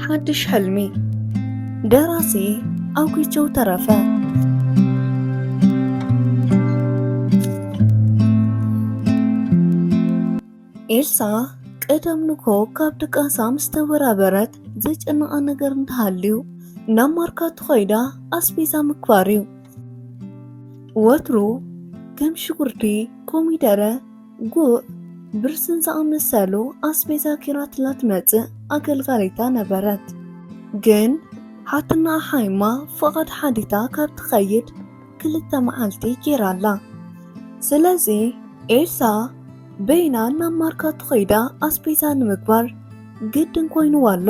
ሓድሽ ሕልሚ። ደራሲ ኣጉቸው ተረፈ። ኤልሳ ቀደም ንግሆ ካብ ድቃሳ ምስ ተበራበረት፣ ዘጨነቓ ነገር እንተሃልዩ ናብ ማርካቶ ኸይዳ ኣስቤዛ ምግባር እዩ። ወትሩ ከም ሽጉርቲ፣ ኮሚደረ፣ ጉዕ፣ ብርስን ዝኣመሰሉ ኣስቤዛ ኪራትላ ትመጽእ ኣገልጋሊታ ነበረት። ግን ሓትናኣ ሓይማ ፍቓድ ሓዲታ ካብ ትኸይድ ክልተ መዓልቲ ጌራላ። ስለዚ ኤልሳ በይና ናብ ማርካቶ ኸይዳ ኣስቤዛ ንምግባር ግድን ኮይንዋ ኣሎ።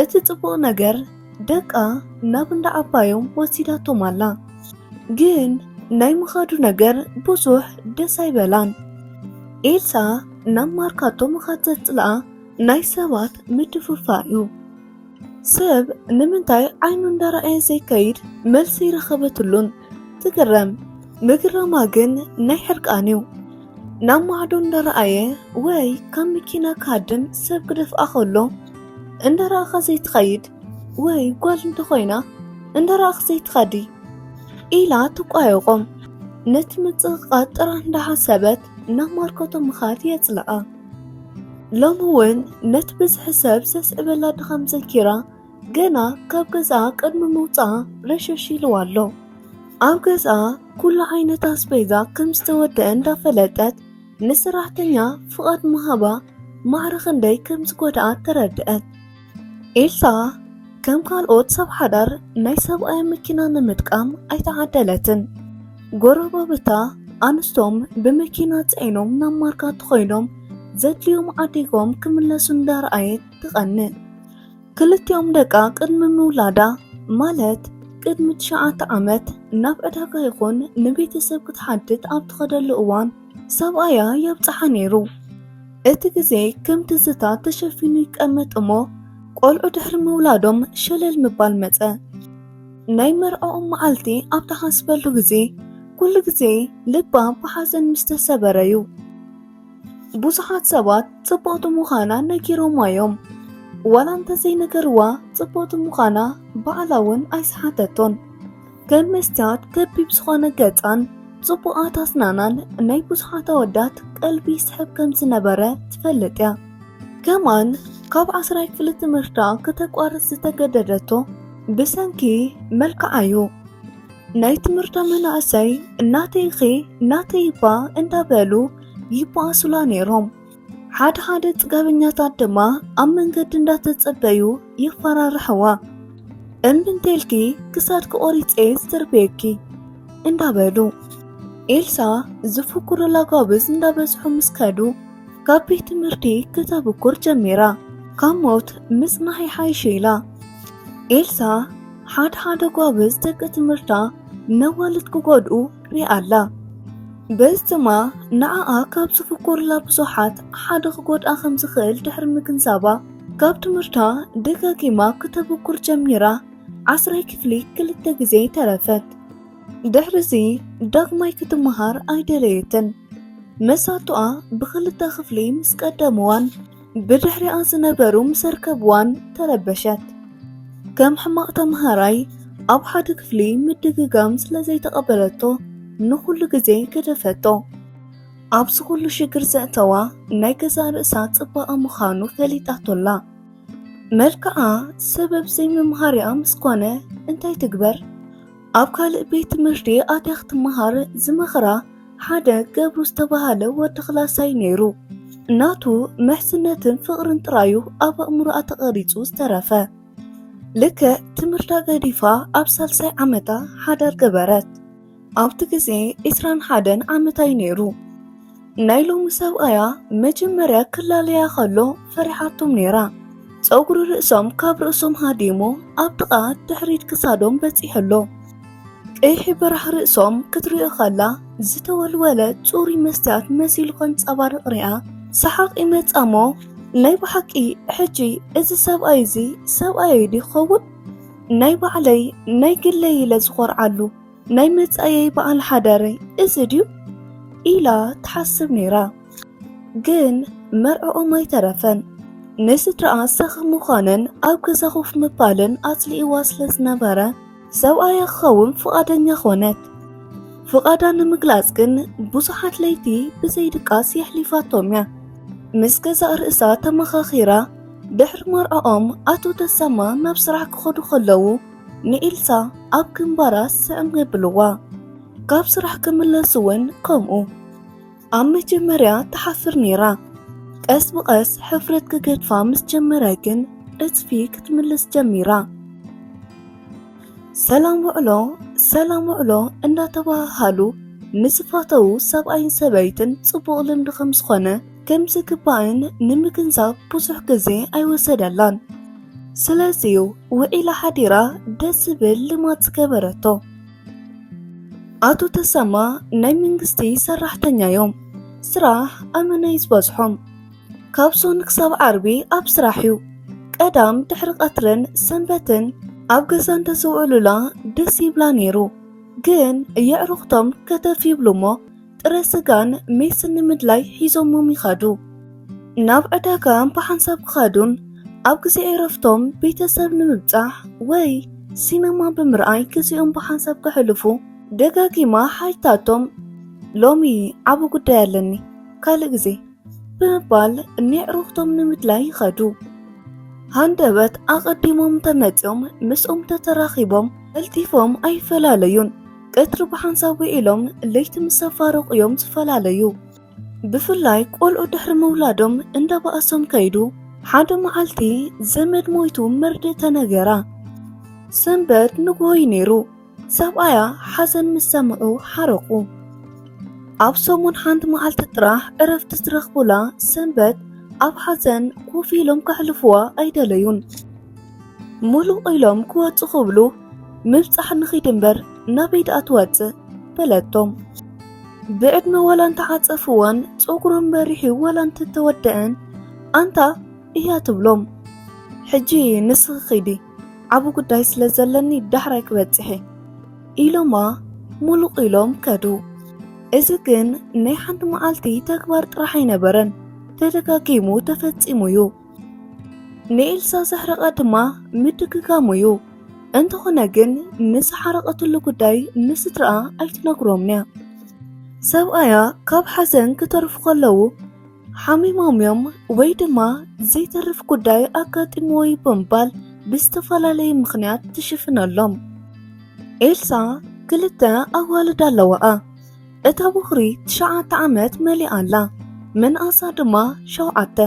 እቲ ጽቡቕ ነገር፣ ደቃ ናብ እንዳ ዓባዮም ወሲዳቶም ኣላ። ግን ናይ ምኻዱ ነገር ብዙሕ ደስ ኣይበላን። ኤልሳ ናብ ማርካቶ ምኻድ ዘጽልኣ ናይ ሰባት ምድፍፋእ እዩ። ሰብ ንምንታይ ዓይኑ እንዳረኣየ ዘይከይድ መልሲ ይረኸበትሉን ትግረም። ምግረማ ግን ናይ ሕርቃን እዩ። ናብ ማዕዶ እንዳረኣየ ወይ ካብ መኪና ክሃድም ሰብ ክደፍኣ ከሎ እንዳረኣኻ ዘይትኸይድ ወይ ጓል እንተኾይና እንዳረኣኽ ዘይትኸዲ ኢላ ትቋየቖም። ነቲ ምጽቕቓጥ ጥራሕ እንዳሓሰበት ናብ ማርካቶ ምኻድ የጽልኣ። ሎሚ እውን ነቲ ብዝሒ ሰብ ዘስዕበላ ድኻም ዘኪራ፣ ገና ካብ ገዝኣ ቅድሚ ምውጽኣ ረሸሽ ኢልዋ ኣሎ። ኣብ ገዝኣ ኩሉ ዓይነት ኣስቤዛ ከም ዝተወደአ እንዳፈለጠት፣ ንሰራሕተኛ ፍቓድ ምሃባ ማዕረ ክንደይ ከም ዝጎድኣ ተረድአት። ኤልሳ ከም ካልኦት ሰብ ሓዳር ናይ ሰብኣያ መኪና ንምጥቃም ኣይተዓደለትን። ጎረባብታ ኣንስቶም ብመኪና ጽዒኖም ናብ ማርካቶ ኮይኖም ዘድልዮም ዓዲጎም ክምለሱ እንዳረኣየት ትቐንእ። ክልቲኦም ደቃ ቅድሚ ምውላዳ፣ ማለት ቅድሚ ትሽዓተ ዓመት፣ ናብ ዕዳጋ ይኹን ንቤተሰብ ክትሓትት ኣብ ትኸደሉ እዋን፣ ሰብኣያ የብጽሓ ነይሩ። እቲ ግዜ ከም ትዝታ ተሸፊኑ ይቀመጥ እሞ፣ ቆልዑ ድሕሪ ምውላዶም ሸለል ምባል መጸ። ናይ መርዓኦም መዓልቲ ኣብ ትሓስበሉ ግዜ፣ ኩሉ ግዜ ልባ ብሓዘን ምስ ተሰበረ እዩ። ብዙሓት ሰባት ጽብቕቲ ምዃና ነጊሮማ እዮም። ዋላ እንተ ዘይነገርዋ፣ ጽብቕቲ ምዃና ባዕላ እውን ኣይሰሓተቶን። ከም መስትያት ከቢብ ዝኾነ ገጻን ጽቡቓት ኣስናናን ናይ ብዙሓት ኣወዳት ቀልቢ ይስሕብ ከም ዝነበረ ትፈልጥ እያ። ከማን ካብ ዓስራይ ክፍሊ ትምህርታ ከተቋርጽ ዝተገደደቶ ብሰንኪ መልክዓ እዩ። ናይ ትምህርታ መናእሰይ ናተይ ኢኺ ናተይ እባ እንዳበሉ ይበኣሱላ ነይሮም። ሓደ ሓደ ጽጋበኛታት ድማ ኣብ መንገዲ እንዳተጸበዩ የፈራርሕዋ። እምቢ እንተልኪ ክሳድኪ ቆሪጸ ዝድርብየኪ እንዳበሉ። ኤልሳ ዝፍኩሩላ ጓብዝ እንዳበዝሑ ምስ ከዱ ካብ ቤት ትምህርቲ ክተብኩር ጀሚራ። ካብ ሞት ምጽናሕ ይሓይሽ ኢላ። ኤልሳ ሓደ ሓደ ጓብዝ ደቂ ትምህርታ ነዋልድ ክጎድኡ ሪኣ ኣላ። በዚ ድማ ንዓኣ ካብ ዝፍኩሩላ ብዙሓት ሓደ ክጎድኣ ከም ዝኽእል ድሕሪ ምግንዛባ፣ ካብ ትምህርታ ደጋጊማ ክተብኩር ጀሚራ ዓስራይ ክፍሊ ክልተ ግዜ ተረፈት። ድሕሪዚ ዳግማይ ክትመሃር ኣይደለየትን። መሳቱኣ ብኽልተ ክፍሊ ምስ ቀደምዋን ብድሕሪኣ ዝነበሩ ምስ ኣርከብዋን ተረበሸት። ከም ሕማቕ ተምሃራይ ኣብ ሓደ ክፍሊ ምድግጋም ስለ ዘይተቐበለቶ ንኹሉ ግዜ ገደፈቶ። ኣብዚ ኩሉ ሽግር ዘእተዋ ናይ ገዛእ ርእሳ ጽባቐ ምዃኑ ፈሊጣቶላ። መልክዓ ሰበብ ዘይምምሃሪኣ ምስ ኮነ እንታይ ትግበር? ኣብ ካልእ ቤት ትምህርቲ ኣትያ ክትመሃር ዝመኽራ ሓደ ገብሩ ዝተባህለ ወዲ ክላሳይ ነይሩ። ናቱ ምሕዝነትን ፍቕርን ጥራዩ ኣብ ኣእምሮኣ ተቐሪጹ ዝተረፈ። ልክዕ ትምህርታ ገዲፋ ኣብ ሳልሳይ ዓመታ ሓዳር ገበረት። ኣብቲ ግዜ ዒስራን ሓደን ዓመታይ ነይሩ። ናይ ሎሚ ሰብኣያ መጀመርያ ክላለያ ከሎ ፈሪሓቶም ነይራ። ጸጉሪ ርእሶም ካብ ርእሶም ሃዲሙ ኣብ ጥቓ ድሕሪት ክሳዶም በጺሑ ኣሎ። ቀይሒ በራሕ ርእሶም ክትሪኦ ከላ ዝተወልወለ ጽሩይ መስትያት መሲሉ ከንጸባርቕ ሪኣ ሰሓቕ ይመጻ እሞ፣ ናይ ብሓቂ ሕጂ እዚ ሰብኣይ እዚ ሰብኣየይ ድዩ ክኸውን? ናይ ባዕለይ ናይ ግለይ ኢለ ዝኾርዓሉ ናይ መጻኢየይ በዓል ሓዳረይ እዚ ድዩ? ኢላ ትሓስብ ነይራ። ግን መርዕኦም ኣይተረፈን። ንስድራኣ ሰኽም ምዃንን ኣብ ገዛ ኮፍ ምባልን ኣጽሊእዋ ስለ ዝነበረ፣ ሰብኣያ ክኸውን ፍቓደኛ ኾነት። ፍቓዳ ንምግላጽ ግን ብዙሓት ለይቲ ብዘይ ድቃስ የሕሊፋቶም እያ። ምስ ገዛእ ርእሳ ተመኻኺራ፣ ድሕሪ መርዕኦም ኣቶ ተሰማ ናብ ስራሕ ክኸዱ ከለዉ፣ ንኤልሳ ኣብ ግንባራ ስዕም የብልዋ። ካብ ስራሕ ክምለሱ እውን ከምኡ። ኣብ መጀመርያ ትሓፍር ነይራ። ቀስ ብቐስ ሕፍረት ክገድፋ ምስ ጀመረ ግን፣ ዕጽፊ ክትምልስ ጀሚራ። ሰላም ውዕሎ፣ ሰላም ውዕሎ እንዳተባሃሃሉ ንዝፋተዉ ሰብኣይን ሰበይትን ጽቡቕ ልምዲ ከም ዝኾነ ከም ዝግባእን ንምግንዛብ ብዙሕ ግዜ ኣይወሰደላን። ስለዚ እዩ ውዒላ ሓዲራ ደስ ዝብል ልማድ ዝገበረቶ። ኣቶ ተሰማ ናይ መንግስቲ ሰራሕተኛ እዮም። ስራሕ ኣመና እዩ ዝበዝሖም። ካብ ሶኒ ክሳብ ዓርቢ ኣብ ስራሕ እዩ። ቀዳም ድሕሪ ቀትርን ሰንበትን ኣብ ገዛ እንተዘውዕሉላ ደስ ይብላ ነይሩ። ግን የዕሩኽቶም ከተፍ ይብሉ እሞ ጥረ ስጋን ሜስን ንምድላይ ሒዞሞም ይኸዱ። ናብ ዕዳጋ ብሓንሳብ ክኸዱን ኣብ ግዜ ዕረፍቶም ቤተሰብ ንምብጻሕ ወይ ሲነማ ብምርኣይ ግዜኦም ብሓንሳብ ከሕልፉ ደጋጊማ ሓቲታቶም፣ "ሎሚ ዓቢ ጉዳይ ኣለኒ፣ ካልእ ግዜ" ብምባል ንየዕሩኽቶም ንምድላይ ይኸዱ። ሃንደበት ኣቐዲሞም እንተመጺኦም ምስኦም ተተራኺቦም ቀልጢፎም ኣይፈላለዩን። ቀትሪ ብሓንሳብ ውዒሎም ለይቲ ምስ ኣፋረቑ እዮም ዝፈላለዩ። ብፍላይ ቆልዑ ድሕሪ ምውላዶም እንዳበኣሶም ከይዱ። ሓደ መዓልቲ ዘመድ ሞይቱ መርድእ ተነገራ። ሰንበት ንግሆ እዩ ነይሩ። ሰብኣያ ሓዘን ምስ ሰምዑ ሓረቑ። ኣብ ሰሙን ሓንቲ መዓልቲ ጥራሕ ዕረፍቲ ዝረኽቡላ ሰንበት ኣብ ሓዘን ኮፍ ኢሎም ከሕልፉዋ ኣይደለዩን። ሙሉቕ ኢሎም ክወጹ ክብሉ፣ "ምብጻሕ ንኺድ እምበር ናበይ ደኣ ትወጽእ?" በለቶም። ብዕድመ ዋላ እንተዓጸፍዋን ጸጉሮም በሪሑ ዋላ እንተተወደአን፣ ኣንታ እያ ትብሎም። "ሕጂ ንስኺ ኺዲ፣ ዓቢ ጉዳይ ስለ ዘለኒ ዳሕራይ ክበጽሕ እየ" ኢሎማ ሙሉቕ ኢሎም ከዱ። እዚ ግን ናይ ሓንቲ መዓልቲ ተግባር ጥራሕ ኣይነበረን፣ ተደጋጊሙ ተፈጺሙ እዩ። ንኤልሳ ዘሕረቐ ድማ ምድግጋሙ እዩ። እንተኾነ ግን ንዝሓረቐትሉ ጉዳይ ንስድራኣ ኣይትነግሮምን እያ። ሰብኣያ ካብ ሓዘን ክተርፉ ከለዉ ሓሚሞም እዮም ወይ ድማ ዘይተርፍ ጉዳይ ኣጋጢምዎ እዩ ብምባል ብዝተፈላለየ ምኽንያት ትሽፍነሎም። ኤልሳ ክልተ ኣዋልድ ኣለዋኣ። እታ ቦኽሪ ትሽዓተ ዓመት መሊኣ ኣላ፣ መንኣሳ ድማ ሸውዓተ።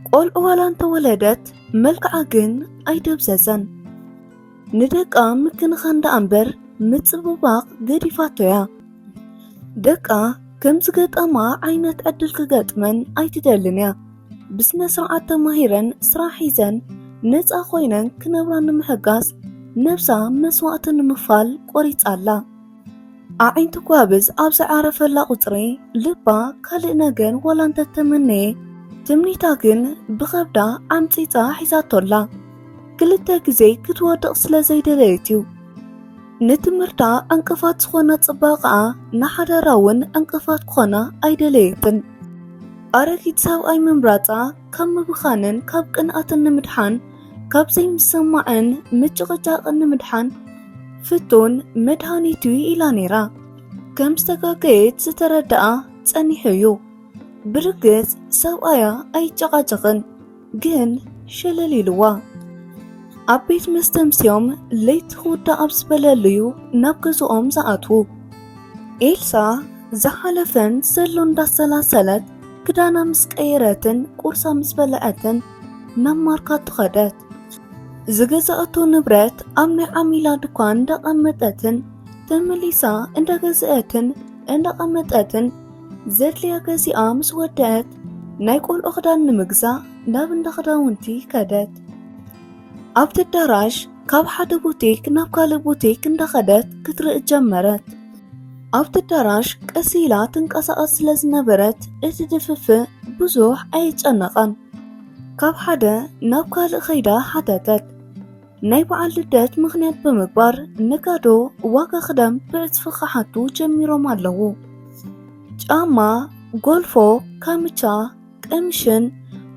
ቆልዑ ዋላ እንተወለደት መልክዓ ግን ኣይደብዘዘን። ንደቃ ምክንኻን ደኣ እምበር ምጽብባቕ ገዲፋቶ እያ። ደቃ ከም ዝገጠማ ዓይነት ዕድል ክገጥመን ኣይትደልን እያ። ብስነ ስርዓት ተማሂረን ስራሕ ሒዘን ነጻ ኮይነን ክነብራ ንምሕጋዝ ነብሳ መስዋእቲ ንምኽፋል ቆሪጻ ኣላ። ኣዒንቲ ጓብዝ ኣብ ዝዓረፈላ ቁጽሪ ልባ ካልእ ነገር ዋላ እንተተመነየ ትምኒታ ግን ብኸብዳ ዓምጺጻ ሒዛቶ ኣላ። ክልተ ግዜ ክትወድቕ ስለ ዘይደለየት እዩ። ንትምህርታ ዕንቅፋት ዝኾና ጽባቐኣ ንሓዳራ እውን ዕንቅፋት ክኾና ኣይደለየትን። ኣረጊት ሰብኣይ ምምራጻ ካብ ምብኻንን ካብ ቅንኣትን ንምድሓን፣ ካብ ዘይምስምማዕን ምጭቕጫቕን ንምድሓን ፍቱን መድሃኒት እዩ ኢላ ነይራ። ከም ዝተጋገየት ዝተረድኣ ጸኒሑ እዩ። ብርግጽ ሰብኣያ ኣይጨቓጨቕን፣ ግን ሸለል ኢልዋ። ኣብ ቤት መስተ ኣምስዮም ለይቲ ክውዳእ ኣብ ዝበለሉ እዩ ናብ ገዝኦም ዝኣትዉ። ኤልሳ ዝሓለፈን ዘሎ እንዳሰላሰለት ክዳና ምስ ቀየረትን ቁርሳ ምስ በልዐትን ናብ ማርካቶ ከደት። ዝገዛእቶ ንብረት ኣብ ናይ ዓሚላ ድኳን እንዳቐመጠትን ተመሊሳ እንዳገዝአትን እንዳቐመጠትን ዘድልያ ገዚኣ ምስ ወደአት ናይ ቆልዑ ክዳን ንምግዛእ ናብ እንዳ ክዳውንቲ ከደት። ኣብቲ ኣዳራሽ ካብ ሓደ ቡቲክ ናብ ካልእ ቡቲክ እንዳኸደት ክትርኢ ጀመረት። ኣብቲ ኣዳራሽ ቀስ ኢላ ትንቀሳቐስ ስለ ዝነበረት እቲ ድፍፍእ ብዙሕ ኣየጨነቐን። ካብ ሓደ ናብ ካልእ ከይዳ ሓተተት። ናይ በዓል ልደት ምኽንያት ብምግባር ነጋዶ ዋጋ ክዳን ብዕጽፊ ክሓቱ ጀሚሮም ኣለዉ። ጫማ፣ ጎልፎ፣ ካምቻ፣ ቀምሽን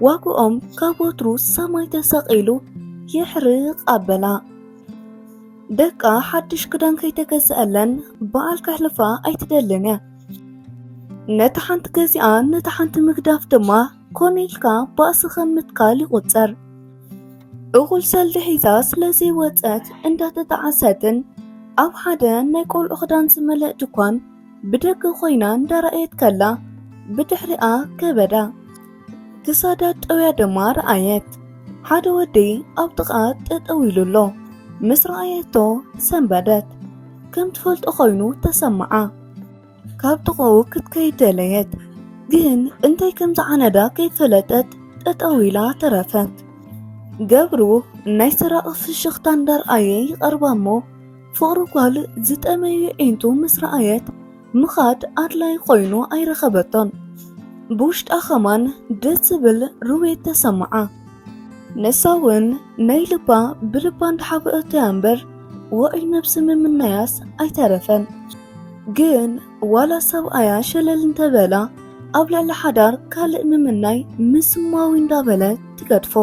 ዋግኦም ካብ ወትሩ ሰማይ ተሰቒሉ የሕርቕ ኣበላ። ደቃ ሓድሽ ክዳን ከይተገዝኣለን በዓል ከሕልፋ ኣይትደልን እያ። ነታ ሓንቲ ገዚኣ ነታ ሓንቲ ምግዳፍ ድማ ኮነ ኢልካ ባእሲ ከም ምትካል ይቑጸር። እኹል ሰልዲ ሒዛ ስለ ዘይወጸት እንዳተጣዓሰትን ኣብ ሓደ ናይ ቆልዑ ክዳን ዝመልእ ድኳን ብደገ ኮይና እንዳረኣየት ከላ ብድሕሪኣ ከበዳ። ክሳዳ ጠውያ ድማ ረኣየት። ሓደ ወዲ ኣብ ጥቓ ጠጠው ኢሉ ኣሎ። ምስ ረኣየቶ ሰንበደት። ከም ትፈልጦ ኮይኑ ተሰምዓ። ካብ ጥቓኡ ክትከይድ ደለየት። ግን እንታይ ከም ዝዓነዳ ከይፈለጠት ጠጠው ኢላ ተረፈት። ገብሩ ናይ ሰራቒ ፍሽኽታ እንዳርኣየ ይቐርባ እሞ ፍቕሪ ጓል ዝጠመየ ዒንቱ ምስ ረኣየት ምኻድ ኣድላይ ኮይኑ ኣይረኸበቶን። ብውሽጣ ኸማን ደስ ዝብል ርዌት ተሰምዓ። ንሳ እውን ናይ ልባ ብልባ እንዳሓበአቶ እያ እምበር ውዑይ ነብሲ ምምናያስ ኣይተረፈን። ግን ዋላ ሰብኣያ ሸለል እንተበላ ኣብ ልዕሊ ሓዳር ካልእ ምምናይ ምስማዊ እንዳበለት ትገድፎ።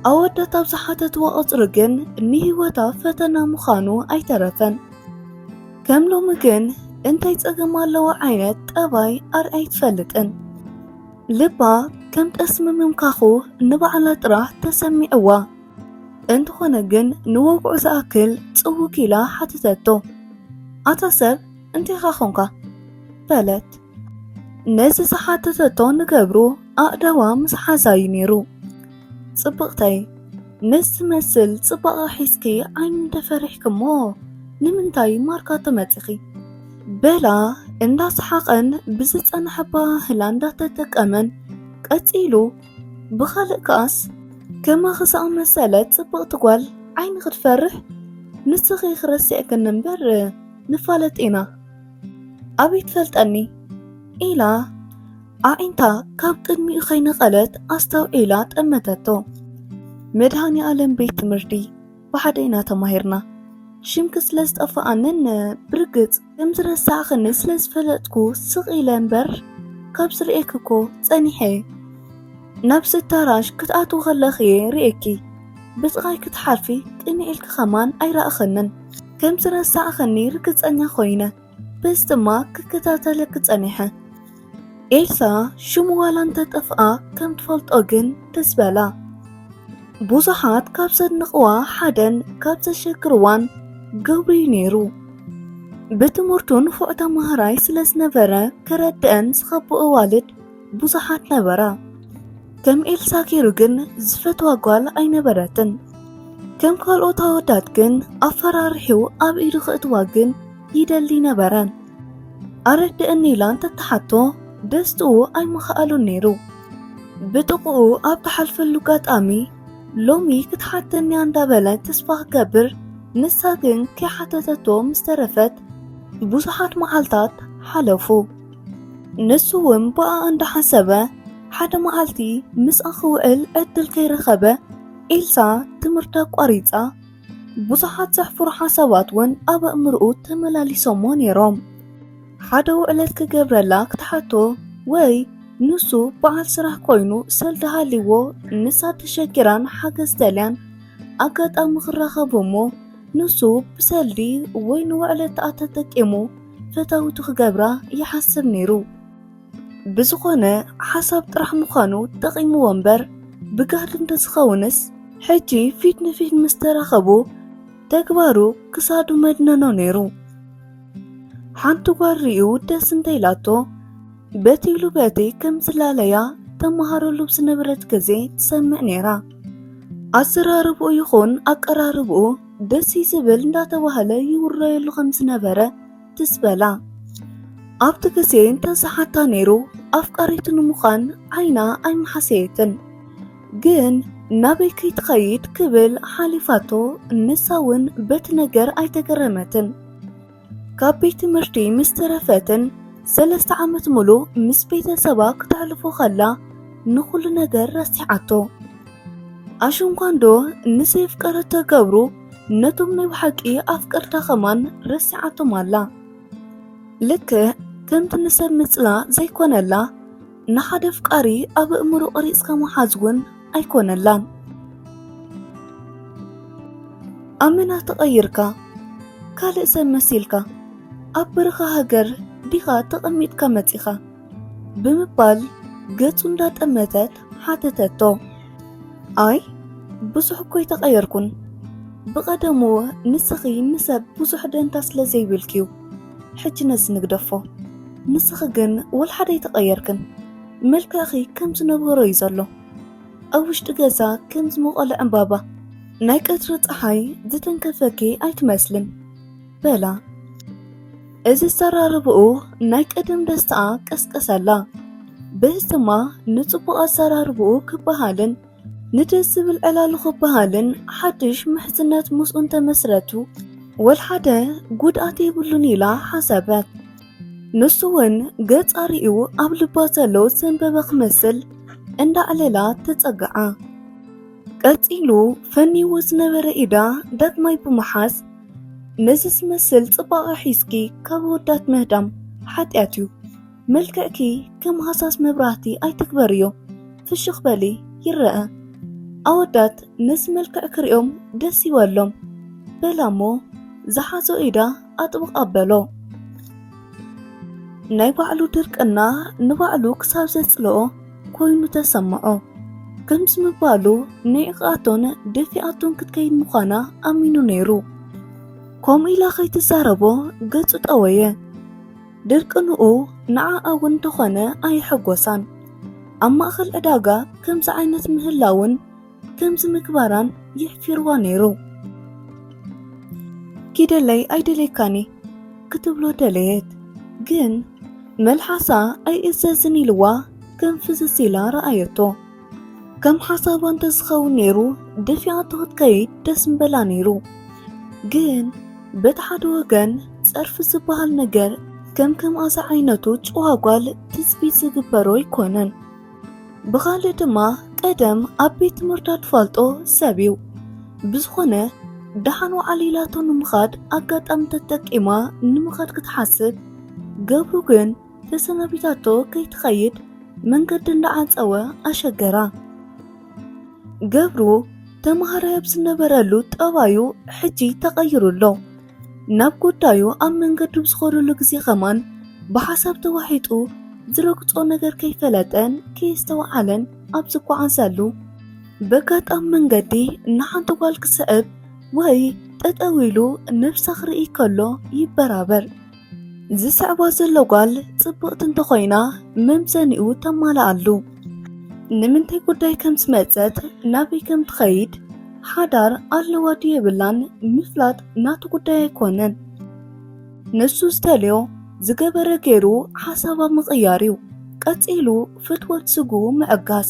ኣወዳት ኣብ ዝሓተትዎ ቁጽሪ ግን ንህይወታ ፈተና ምዃኑ ኣይተረፈን። ከም ሎሚ ግን እንታይ ጸገም ኣለዎ ዓይነት ጠባይ ኣርኣይ ትፈልጥን። ልባ ከም ጠስሚ ምምካኹ ንባዕላ ጥራሕ ተሰሚዕዋ። እንተኾነ ግን ንወግዑ ዝኣክል ጽውግ ኢላ ሓተተቶ። ኣታ ሰብ እንታይ ኢኻ ኾንካ? በለት። ነዚ ዝሓተተቶ ንገብሩ ኣእዳዋ ምስ ሓዛ እዩ ነይሩ። ጽብቕተይ፣ ነዚ ዝመስል ጽባቐ ሒዝኪ ዓይኒ እንተፈሪሕኪ እሞ ንምንታይ ማርካ ተመጺኺ? በላ እንዳሰሓቐን ብዝጸንሐ ኣበሃህላ እንዳተጠቀመን ቀጺሉ ብኻልእ ከኣስ ከማኺ ዝኣመሰለት ጽብቕቲ ጓል ዓይኒ ክትፈርሕ ንስኺ ክረስዕክኒ እምበር ንፋለጥ ኢና። ኣበይ ትፈልጠኒ? ኢላ ኣዒንታ ካብ ቅድሚኡ ከይነቐለት ኣስተውዒላ ጠመተቶ። መድሃኔ ኣለም ቤት ትምህርቲ ብሓደ ኢና ተማሂርና። ሽምኪ ስለ ዝጠፍኣንን ብርግጽ ከም ዝረሳዕክኒ ስለ ዝፈለጥኩ ስቕ ኢለ እምበር ካብ ዝርእየኪ እኮ ጸኒሐ እየ። ናብ ስታራሽ ክትኣትዊ ከለኺ እየ ርእየኪ። ብጥቓይ ክትሓልፊ ቅንዕ ኢልኪ ኸማን ኣይረኣኽንን። ከም ዝረሳዕክኒ ርግጸኛ ኮይነ። በዚ ድማ ክከታተለኪ ጸኒሐ። ኤልሳ ሽሙ ዋላ እንተጠፍኣ ከም ትፈልጦ ግን ትስበላ። ብዙሓት ካብ ዘድንቕዋ ሓደን ካብ ዘሸክርዋን ገብሩ እዩ ነይሩ። ብትምህርቱ ንፉዕ ተማሃራይ ስለ ዝነበረ ከረድአን ዝኸብኦ ኣዋልድ ብዙሓት ነበራ። ከም ኤልሳ ገይሩ ግን ዝፈትዋ ጓል ኣይነበረትን። ከም ካልኦት ኣወዳት ግን ኣፈራሪሑ ኣብ ኢዱ ክእትዋ ግን ይደሊ ነበረ። ኣረድእኒ ኢላ እንተትሓቶ ደስትኡ ኣይምኸኣሉን ነይሩ። ብጥቕኡ ኣብ ትሓልፈሉ ኣጋጣሚ ሎሚ ክትሓተኒ እያ እንዳበለ ተስፋ ክገብር፣ ንሳ ግን ከይሓተተቶ ምስ ተረፈት ብዙሓት መዓልታት ሓለፉ። ንሱ እውን ብኣ እንዳሓሰበ ሓደ መዓልቲ ምስኣ ክውዕል ዕድል ከይረኸበ ኤልሳ ትምህርቲ ኣቋሪጻ ብዙሓት ዘሕፍሩ ሓሳባት እውን ኣብ ኣእምርኡ ተመላሊሶሞ ነይሮም። ሓደ ውዕለት ክገብረላ ክትሓቶ ወይ ንሱ በዓል ስራሕ ኮይኑ ሰልዲ ሃልይዎ ንሳ ተሸጊራን ሓገዝ ደልያን ኣጋጣሚ ክራኸቡ እሞ ንሱ ብሰልዲ ወይ ንውዕለትኣ ተጠቂሙ ፈታዊቱ ክገብራ ይሓስብ ነይሩ። ብዝኾነ ሓሳብ ጥራሕ ምዃኑ ጠቒምዎ እምበር ብጋህዲ እንተዝኸውንስ ሕጂ ፊት ንፊት ምስ ተራኸቡ ተግባሩ ክሳዱ መድነኖ ነይሩ። ሓንቲ ጓል ርእዩ ደስ እንተኢላቶ በቲ ኢሉ በቲ ከም ዝላለያ ተመሃረሉ ብዝነበረት ግዜ ትሰምዕ ነይራ። ኣዘራርብኡ ይኹን ኣቀራርብኡ ደስ እዩ ዝብል እንዳተባህለ ይውረየሉ ከም ዝነበረ ትስበላ። ኣብቲ ግዜ እንተዝሓታ ነይሩ ኣፍቃሪቱ ንምዃን ዓይና ኣይምሓሰየትን። ግን ናበይ ከይትኸይድ ክብል ሓሊፋቶ ንሳ እውን በቲ ነገር ኣይተገረመትን። ካብ ቤት ትምህርቲ ምስ ተረፈትን ሰለስተ ዓመት ሙሉእ ምስ ቤተሰባ ክተሕልፎ ከላ ንኹሉ ነገር ረሲዓቶ። ኣሽንኳንዶ ንዘየፍቀረቶ ገብሩ ነቶም ናይ ብሓቂ ኣፍቀርታ ኸማን ረሲዓቶም ኣላ። ልክዕ ከምቲ ንሰብ ምጽላእ ዘይኮነላ፣ ንሓደ ኣፍቃሪ ኣብ ኣእምሮ ቀሪጽካ ምሓዝ እውን ኣይኮነላን። ኣመና ተቐይርካ፣ ካልእ ሰብ መሲልካ፣ ኣብ በረኻ ሃገር ዲኻ ተቐሚጥካ መጺኻ? ብምባል ገጹ እንዳጠመተት ሓተተቶ። ኣይ፣ ብዙሕ እኮ ኣይተቐየርኩን። ብቐደሙ ንስኺ ንሰብ ብዙሕ ደንታ ስለ ዘይብልኪዩ። ሕጂ ነዚ ንግደፎ። ንስኺ ግን ወላ ሓደ ኣይተቐየርክን። መልክዕኺ ከም ዝነበሮ እዩ ዘሎ። ኣብ ውሽጢ ገዛ ከም ዝመቐሎ ዕምባባ፣ ናይ ቀትሪ ጸሓይ ዝተንከፈኪ ኣይትመስልን። በላ። እዚ ኣዘራርባኡ ናይ ቀደም ደስታኣ ቀስቀሰላ። በዚ ድማ ንጽቡቕ ኣዘራርባኡ ክበሃልን ንደስ ዝብል ዕላሉ ክበሃልን ሓድሽ ምሕዝነት ምስኡ እንተመስረቱ ወልሓደ ጉድኣት የብሉን ኢላ ሓሰበት። ንሱ እውን ገጻ ርእዩ ኣብ ልባ ዘሎ ዘንበበ ክመስል እንዳዕለላ ተጸግዓ። ቀጺሉ ፈንይዎ ዝነበረ ኢዳ ዳግማይ ብምሓዝ፣ ነዚ ዝመስል ጽባቐ ሒዝኪ ካብ ኣወዳት ምህዳም ሓጢኣት እዩ። መልክዕኪ ከም ሃሳስ መብራህቲ ኣይትግበርዮ። ፍሽኽ በሊ ይረአ። ኣወዳት ነዚ መልክዕ ክርእዮም ደስ ይበሎም። በላ እሞ ዝሓዞ ኢዳ ኣጥብቕ ኣበሎ። ናይ ባዕሉ ድርቅና ንባዕሉ ክሳብ ዘጽልኦ ኮይኑ ተሰምዖ። ከምዚ ምባሉ ንዒቓቶን ደፊኣቶን ክትከይድ ምዃና ኣሚኑ ነይሩ። ከምኡ ኢላ ከይትዛረቦ ገጹ ጠወየ። ድርቅንኡ ንዓኣ እውን እንተኾነ ኣየሐጎሳን። ኣብ ማእከል ዕዳጋ ከምዚ ዓይነት ምህላውን ከምዚ ምግባራን የሕፊርዋ ነይሩ። ኪደለይ ኣይደልየካን እየ ክትብሎ ደለየት፣ ግን መልሓሳ ኣይእዘዝን ኢልዋ ከም ፍዝዝ ኢላ ረኣየቶ። ከም ሓሳባ እንተዝኸውን ነይሩ ደፊኣቶ ክትከይድ ደስ ምበላ ነይሩ። ግን በቲ ሓደ ወገን ጸርፊ ዝበሃል ነገር ከም ከምኣ ዝዓይነቱ ጭዋ ጓል ትጽቢት ዝግበሮ ኣይኮነን። ብኻልእ ድማ ቀደም ኣብ ቤት ትምህርታ ትፈልጦ ሰብ እዩ። ብዝኾነ ደሓን ወዓል ኢላቶ ንምኻድ ኣጋጣሚ ተጠቂማ ንምኻድ ክትሓስብ፣ ገብሩ ግን ተሰናቢታቶ ከይትኸይድ መንገዲ እንዳዓጸወ ኣሸገራ። ገብሩ ተማሃራይ ኣብ ዝነበረሉ ጠባዩ ሕጂ ተቐይሩ ኣሎ። ናብ ጉዳዩ ኣብ መንገዲ ብዝኸደሉ ግዜ ከማን ብሓሳብ ተዋሒጡ ዝረግጾ ነገር ከይፈለጠን ከየስተውዓለን ኣብ ዝጓዓዘሉ፣ በጋጣሚ መንገዲ ንሓንቲ ጓል ክስዕብ ወይ ጠጠው ኢሉ ነብሳ ክርኢ ከሎ ይበራበር። ዝስዕባ ዘሎ ጓል ጽብቕቲ እንተኾይና መምዘኒኡ ተማልኣሉ። ንምንታይ ጉዳይ ከም ዝመጸት፣ ናበይ ከም ትኸይድ፣ ሓዳር ኣለዋ ድዩ የብላን ምፍላጥ ናቱ ጉዳይ ኣይኮነን። ንሱ ዝደልዮ ዝገበረ ገይሩ ሓሳባ ምቕያር እዩ። ቀጺሉ ፍትወት ስግኡ ምዕጋስ።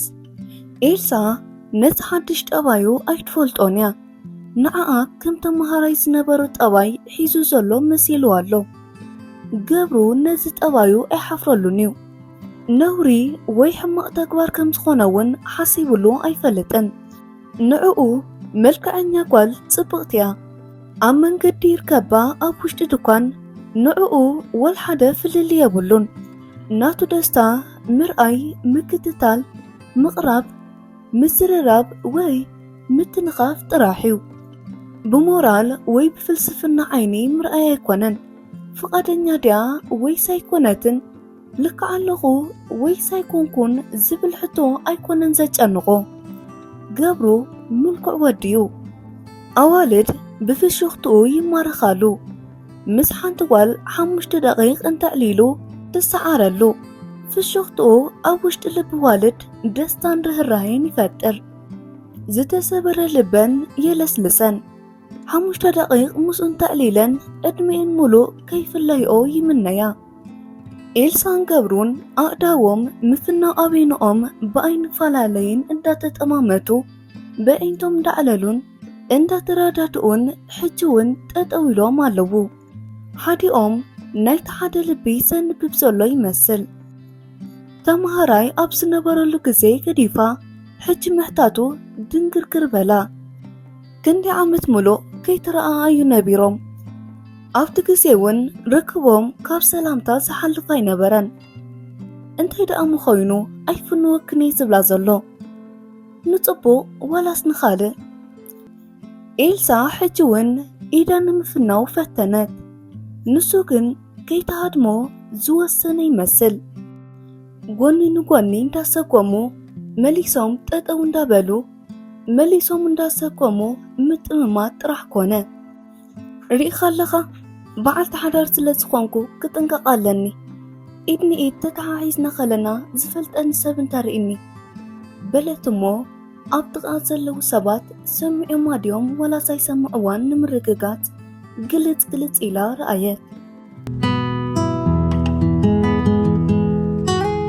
ኤልሳ ነቲ ሓድሽ ጠባዩ ኣይትፈልጦን እያ። ንዓኣ ከም ተመሃራይ ዝነበሮ ጠባይ ሒዙ ዘሎ መሲልዋ ኣሎ። ገብሩ ነዚ ጠባዩ ኣይሓፍረሉን እዩ። ነውሪ ወይ ሕማቕ ተግባር ከም ዝኾነ እውን ሓሲብሉ ኣይፈልጥን። ንዕኡ መልክዐኛ ጓል ጽብቕቲ እያ። ኣብ መንገዲ ይርከባ ኣብ ውሽጢ ድኳን ንዕኡ ወላ ሓደ ፍልልይ የብሉን። ናቱ ደስታ ምርኣይ፣ ምክትታል፣ ምቕራብ፣ ምዝርራብ ወይ ምትንኻፍ ጥራሕ እዩ። ብሞራል ወይ ብፍልስፍና ዓይኒ ምርኣይ ኣይኮነን። ፍቓደኛ ድያ ወይስ ኣይኮነትን፣ ልክዕ ኣለኹ ወይስ ኣይኮንኩን ዝብል ሕቶ ኣይኮነን ዘጨንቖ። ገብሩ ምልኩዕ ወዲ እዩ። ኣዋልድ ብፍሽኽትኡ ይማረኻሉ። ምስ ሓንቲ ጓል ሓሙሽተ ደቂቕ እንተዕሊሉ ትሰዓረሉ። ፍሽኽትኡ ኣብ ውሽጢ ልቢ ዋልድ ደስታን ርህራሄን ይፈጥር። ዝተሰበረ ልበን የለስልሰን። ሓሙሽተ ደቂቕ ምስኡ እንተዕሊለን ዕድሚኤን ሙሉእ ከይፍለይኦ ይምነያ። ኤልሳን ገብሩን ኣእዳዎም ምፍናው ኣበይንኦም ብኣይንፈላለይን እንዳተጠማመቱ በዒንቶም እንዳዕለሉን እንዳተረዳድኡን ሕጂ እውን ጠጠው ኢሎም ኣለዉ። ሓዲኦም ናይቲ ሓደ ልቢ ዘንብብ ዘሎ ይመስል። ተምሃራይ ኣብ ዝነበረሉ ግዜ ገዲፋ ሕጂ ምሕታቱ ድንግርግር በላ። ክንደይ ዓመት ሙሉእ ከይተረኣኣዩ ነቢሮም። ኣብቲ ግዜ እውን ርክቦም ካብ ሰላምታ ዝሓልፍ ኣይነበረን። እንታይ ደኣ ምኾይኑ ኣይፍንወክን እየ ዝብላ ዘሎ? ንጽቡቕ ዋላስ ንኻልእ? ኤልሳ ሕጂ እውን ኢዳ ንምፍናው ፈተነት። ንሱ ግን ከይትሃድሞ ዝወሰነ ይመስል። ጎኒ ንጎኒ እንዳሰጎሙ መሊሶም ጠጠው እንዳበሉ መሊሶም እንዳሰጎሙ ምጥምማት ጥራሕ ኮነ። ርኢኻ ኣለኻ፣ በዓልቲ ሓዳር ስለ ዝኾንኩ ክጥንቀቕ ኣለኒ። ኢድ ንኢድ ተተሓሒዝና ከለና ዝፈልጠኒ ሰብ እንተርእኒ፣ በለት እሞ ኣብ ጥቓ ዘለዉ ሰባት ሰሚዖማ ድዮም ወላስ ኣይሰምዕዋን ንምርግጋጽ ግልጽ ግልጽ ኢላ ረኣየት።